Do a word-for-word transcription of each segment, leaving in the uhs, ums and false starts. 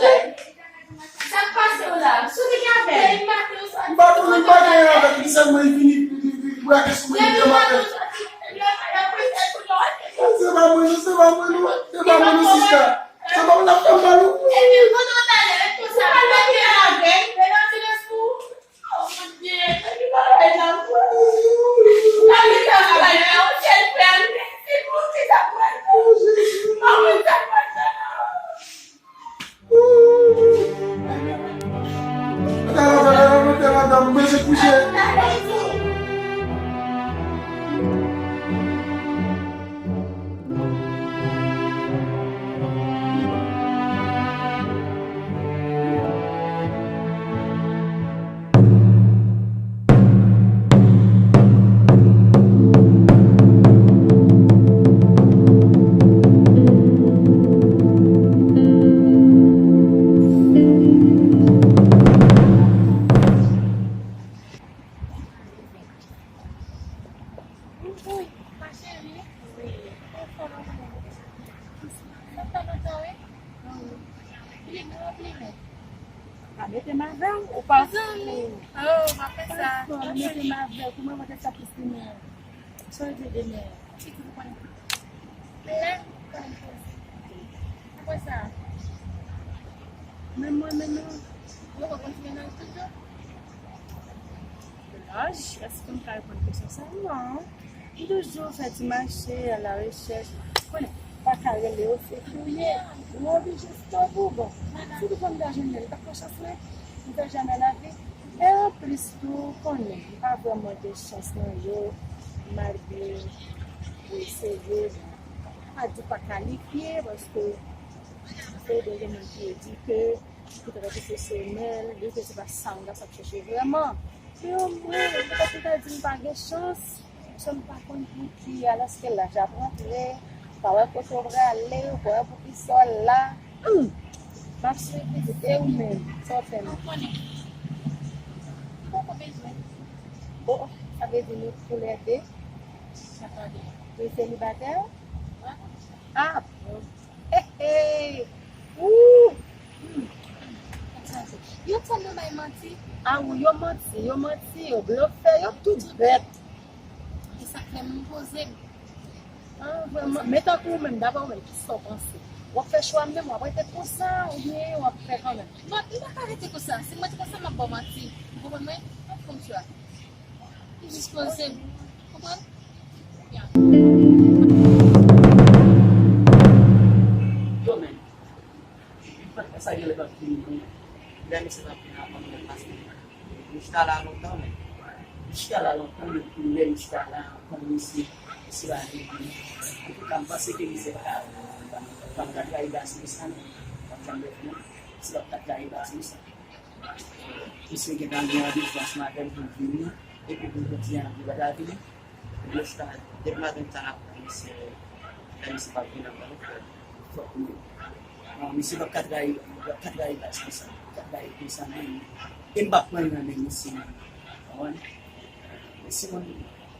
Sa k pase w la? Sou ki avè? M pa konnen, m pa gen avè l, li sèlman li vini, li, li, li brake sou mwen, li demantle. Se pa mwen, non, se pa mwen, non. Se pa mwen, non, sista. Se pa mwen, n ap fè m mal, wi. Epi, kote w t ale? Ret konsa. Ou pa leve avè l? Leve antilans pou ou. Oh, mon Dieu, epi bagay la, m kwè. Bagay la, bagay la, ou sèl frè m, se pou ki sa pral fè? Oh, Jezi. Maman, sa pral fè? Wi, ma cheri. Wi. Sa fè lontan, wi. Wi. Plim, wi, plim. Pa mete m avè w, ou pa zanmi. Oh, m ap fè sa. Pa mete m avè w, kouman mwen te sa plis pime? Sa w vle demen? Pitit ou konn. Men la, ou konn poze. Apre sa, menm mwen, menm ou, ou konn ti mennaj toujou? Laj, èske m ka reponn kesyon sa? Non. M toujou fè ti mache, al larechèch. Konnen, pa ka rele yo, se fouye. Ou oblije stop ou. Bon, si tou fwa m ta jwenn li, li t ap pran chans mwen. M fè jamè lavi. E anplis tou, ou konnen, m pa vrèman gen chans nan yo, malgre m eseye. M pa di pa kalifye, paske Fede gen moun ki edike, ki trè pwofesyonèl, li ke se pa sa yon gason ap chèche vrèman. Men omwen, petèt li ta di m pa gen chans, paske m pa konn pou ki, alòske laj ap rantre, ou pa wè kote w prale, ou pa wè pou ki sa w la. Hmm. M ap swiv li, e ou menm, sa w ap fè menm? Ou konnen. M poko bezwen. Oh, sa vle di nou toulède. Atande. Ou selibatè? Mwen konn sa. Ah, bon. Hey, hey. Ooh. Hmm. Yo tèlman bay manti. Ah, wi, yo manti, yo manti, yo blofè, yo tout bèt. E sa k fè m poze m. Ah, vrèman. Men tankou ou menm, daprè ou menm, kisa w panse? W ap fè chwa menm, w ap rete konsa, oubyen w ap fè kanmenm? Mwen, m pa ka rete konsa. Si mwen te konsa, m ap ba w manti. Ou konprann mwen? M ap fè yon chwa. Li jis poze m. Konprann? Ya. Yo, men. Sa gen lè p ap vini, men lè misye p ap vini avan mwen pase. M chita la lontan, men. M chita la lontan, men pou lè m chita la, antann misye, misye pa vin vini. Antouka, m panse ke misye pa, pa, pa ka trayi baz konsa, non. Pa janm fè, non. Misye pa ka trayi baz konsa. Misye gentan gen randevou ansanm avè m pou l vini, epi pou l kontinye ap viv ak lavi li. Yo chita, depi maten m ta la pran misye, lè misye pa vin ankò, fòk nou. Non, misye p ap ka trayi, p ap ka trayi baz konsa, p ap ka trayi konsa menm. E m p ap pran l nan men misye menm. Konprann? Misye konn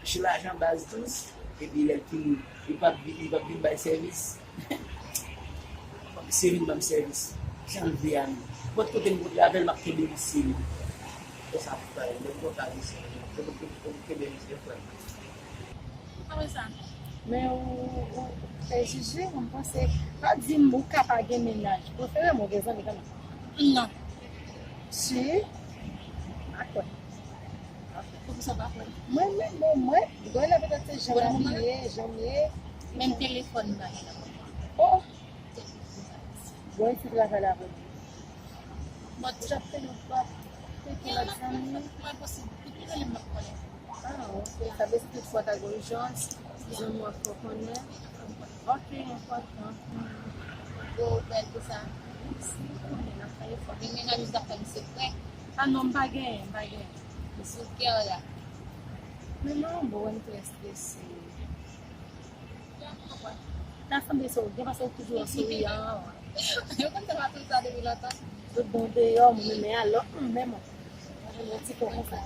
chèche lajan baz dous, epi lè l fini, li p ap vi-, li p ap vin bay sèvis. Misye vin ban m sèvis. Jan l vle a menm. Nenpòt kote m kontre avè l, m ap kenbe misye menm. Konsa pou bay, lè m kontre avè misye, m ap kenbe misye frè m. Apre sa. Men ou, ou fè jije, mwen panse, pa di m ou ka pa gen mennaj. Prefere m ou gen zanmi kanmenm. Non. Si? Pa kwè. Poukisa w pa kwè? Mwen menm, bon, mwen, bon, lè petèt se jan lavi ye, jan m ye. Menm telefòn m pa gen nan men mwen. Oh! Bon, isit travay la vrèman. Mwen toujou ap fè lòt, ap fè lòt zanmi. Mwen posib, depi lè m ap konnen. Ah, ok. Sa vle di tout fwa ta gen ijans, zanmi w ap fè w konnen. Ok, enpòtan. Bon, bèl pou sa. Mèsi, ou konnen, n ap fè efò. Men mennaj ou ta fè m sekrè. Ah non, m pa genyen, m pa genyen. Li sou kè w la. Men non, bon, m trè strese. Ta sanble se w gen, paske w toujou ap souri an. Yo konn sa pa tout sa depi lontan. Tout bon deyò, mwen menm, men alò, hmm, men mwen. Mwen ti kò konsa.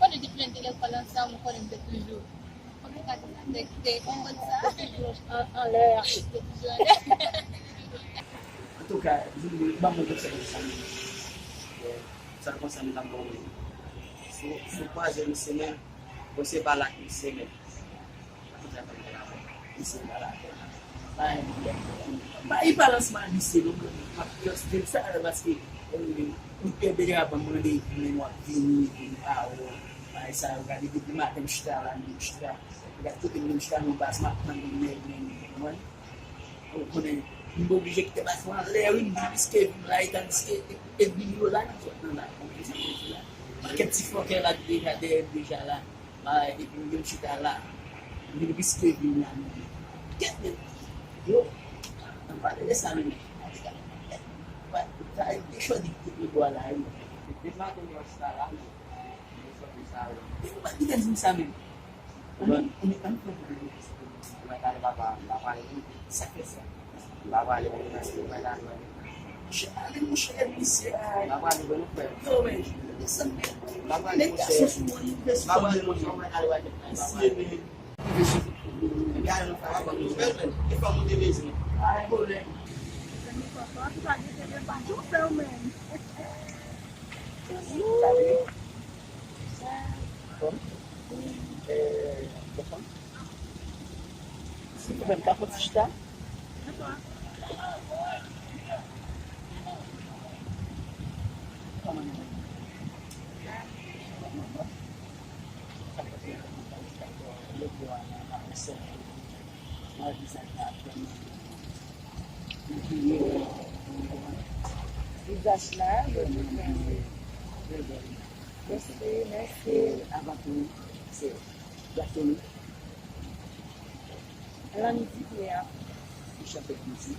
Konnen depi lè m te lekòl ansanm, ou konnen m te toujou. Konbyen ka te sa, te, te, ou konn sa? Te toujou an, anlè a. Te toujou anlè. Antouka, ban mwen konsèy sa. Sa konsa m t ap ba w menm. Si, si w kwaze misye menm, bon, se pa la misye menm. Misye pa la. Bay, bay balans mwen misye, non, mwen, m ap poste sa, paske, eh, ou te deja ban m randevou, men w ap vini, vini pa ou. Bay sa yo, gade depi maten m chita la, m chita. Gade kote m chita, non, baz, m ap tann yon nèg, men, mwen. Ou konnen, m oblije kite baz mwen anlè, wi, m riske vi m la, e tandiske e, e vi yo la, nan zòn nan la. Pakèt ti fòkè la ki deja dèyè m deja la. Bay, epi m vin chita la. M vin riske vi m la, men. Kèt, men. Yo, ann pale de sa, men. Bay, sa e de chòdi ki te bò la, wi. Depi maten m chita la, men. Yo sòti sa, wi. Epi ou pa t gentan di m sa, men. Ou menm, ou menm, ann fè pou mwen. Mwen gade papa, m pa pale pou sa fè sa. M pa pale pou mwen, se mwen gade wè. Monchè, ale monchè, misye, ay. M pa pale pou nou, frè. Yo, men, desann, men. M pa pale, monchè. Nèg gason sou mwen, li vle sou mwen. M pa pale, monchè, mwen gade wè. Misye, men. Gade nou, frè, papa, nou fè, men. E fò moun te bezwen. Ay, pwoblèm. Fè nou papa, ki pa gen te pa jou fè ou menm. Salut. Bon. Eh, bon. Si ou menm pa fon ti chita. Kòman nou? Vizaj la, yo di mèsi, mèsi. Avan tou, se Black Tony. Landy Pierre. Li chante mizik.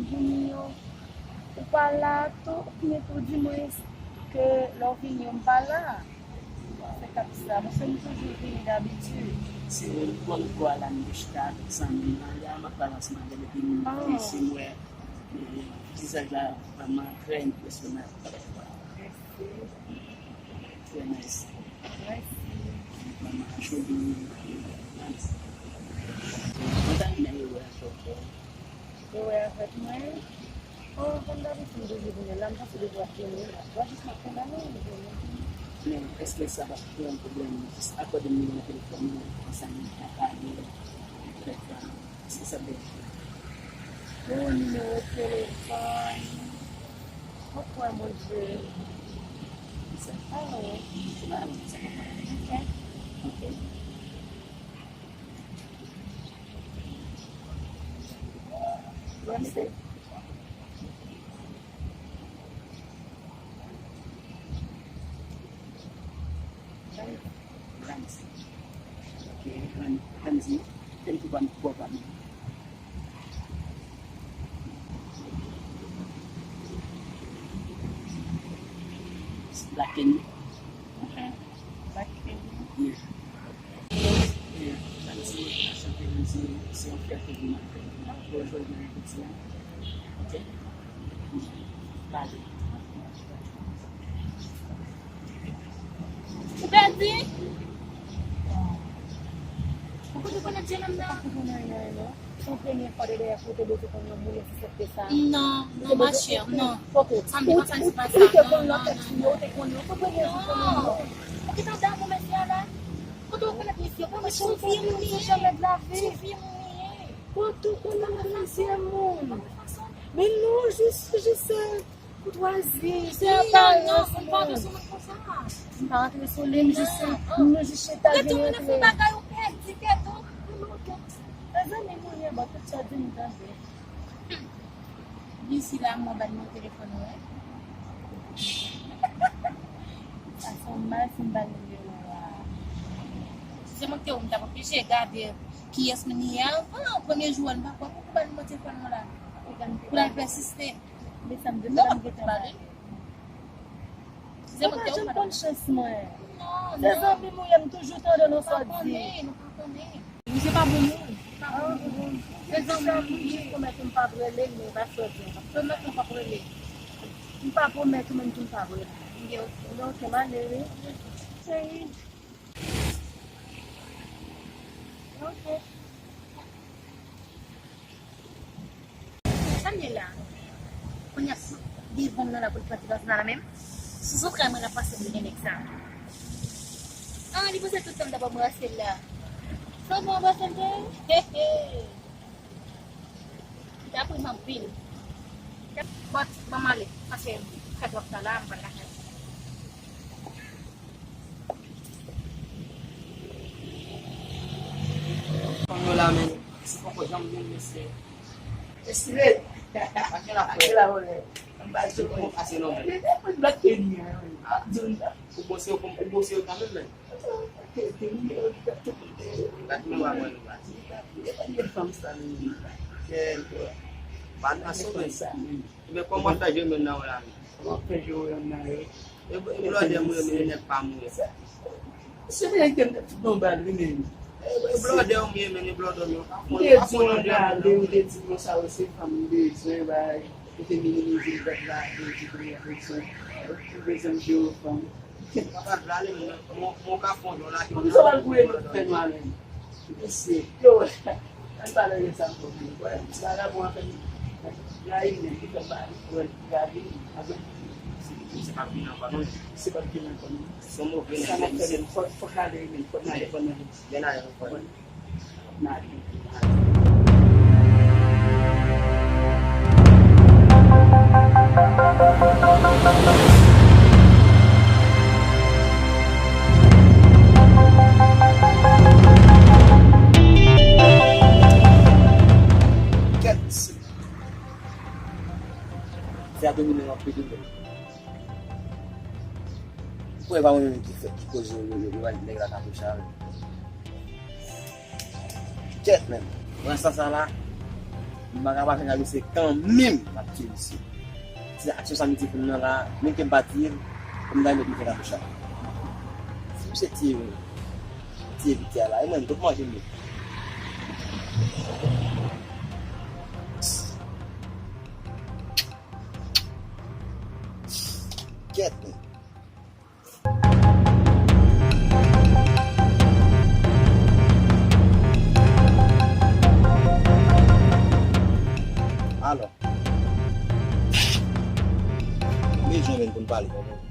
m vini yo, ou pa la tou, oubyen tou di mwen ke lè w vini yo, m pa la. Se k ap sa, paske m toujou vini dabitid. Se yon bon gwa la, m te chita avèk zanmi m nan, la, m ap pale ansanm avè l, epi m, ah, isi m wè, e, vizaj la vrèman trè enpresyonnan. Mèsi. Trè nice. Mèsi. Vrèman joli, nice. Kontan men yo wè avèk ou. Yo wè avèk mwen. Oh, kòm dabitid, m toujou vini la, m panse depi w ap vini la. W a jis m ap kondane w, m vini. Men, èske sa p ap kreye yon pwoblèm? Jis akòde m nimewo telefòn ou, konsa nou ka pale, fè tan. Èske sa p ap deranje w? Yon nimewo telefòn. Mwen kwè, Bondye. Sa pa wè. Se pa sa pa wè. Ok. Ok. Mèsi. Ramzi. Ok, Ram-, Ramzi, fè m tou pa m, pa m. Black Kenny. Mhm. Black Kenny. Yeah. Yeah, Ramzi, Ashanti Ramzi, se yon fyète pou mwen. Lè w jwenn yon piti a. Ok? Pale. Ou pèdi? Ou kote konnen Djenam nan? Ou konnen anyen, non? Se yon premye fwa de dèyè kote bote konn yon moun, se sèt te sa. Non, non, ma chère, non. Ok. Ou, ou, ou te konn lòt tèks li yo, ou te konn yo, ou te konn yo, non. Ou te konn damou mesye a la? Kote ou konn mesye a? Kote ou konn mesye moun li ye? Kote ou konn mesye moun? Men non, jis, jis, Koutwazi, se aparans, non, m pa rantre sou moun konsa. M pa rantre sou li, m jis, non, nou jis chita vin rantre. Ou gen tou moun nan fè bagay ou pèdi tèt ou. Mezanmi, mouye, bon, tout sa di m tande. Hmm. Vin isi la, mwen ban nou telefòn ou, wi. Sa fè m mal si m ban nimewo a. Si se mwen ki te ou, m t ap oblije gade kiyès moun li ye avan, premye jou a, m pa kwè pou ban nimewo telefòn mwen la. Pou l al pèsiste. Desanm, desanm, m gentan pale. Se mwen ki te ou, madanm. Konn chans mwen. Non, non. Se zanmi m ou ye, m toujou tande nan sa w di. Nou pa konnen, nou pa konnen. Misye pa bon moun. Pa bon moun. Se zanmi m, m jis pwomèt ou m p ap rele l, men pa sa w di. M ap pwomèt ou m p ap rele l. M pa pwomèt ou menm tou m p ap rele l. Ok, m ale wi. Cheri. Ok. Sa m ye la? Kounye a, devan m nan la pou l pran ti dans nan la menm. Sou zantray mwen l ap pase pou gen nèg sa. Ah, li panse tout tan m t ap anbrase l la. Sa w anbrase l vre? He, he. Li ta pri m anpil. Bon, ban m ale, paske fè twòp tan la, m pral lakay. Fanm yo la, men, si poko janm vin, mesye. Estimate. Akela, akela, volè. M pa di w pase non, men. Li te pran Black Kenny a, wi. Ah, ou bose yo, ou bose yo kanmenm, men. Gad nou a mwen nou bati. Epa de fanm sa nou ye. Kèl. Ban nan sou men sa. Ebyen kòman w ap fè jwe menm nan w la menm? Kòman w ap fè jwe menm nan yo? E, e blòdè m ye, men nèg pa m ye. Se nèg ke m te fout nan bal wi menm. E, e blòdè w m ye, men e blòdè w m ye. Ou pa fon, ou pa fon nan de moun. Ou te di m konsa, ou se fanm m bezwen, bay. Ou te minimize m tèt la, ou te di konbyen bezwen. Ou bezwen m jwe fanm. Papa, vle ale, mwen, mwen, mwen ka fon yon lage. Poukisa w al gouye nou fè nou ale? Mesye, yo, ann pale de sa ankò, men. Wè, bagay bon anfen. Rayi menm, li fè m pa wè, li gade, apre. Se, se pa vini ankò, non. Se pa vini ankò, non. Se yon move nèg, mesye. Sa n ap fè, men, fòk, fòk n ale, men, fòk n ale, fòk n ale. Byen ale, fòk n ale. Domine anpil wi menm. Ou kwè pa mwen menm ki fè, ki koze yo, yo, yo, nèg la Katoucha menm. Kèt menm. Mwen sa sa la, m pa ka pa fè Katoucha kanmenm, m ap tiye misye. Se aksyon sa misye fè m nan la, menm ke m pa tiye l, m ta met misye Katoucha. Si misye tiye m, tiye piti a la, e mwen, m tout manje m. Kèt menm. Alò, bezwen vin pou n pale, konprann?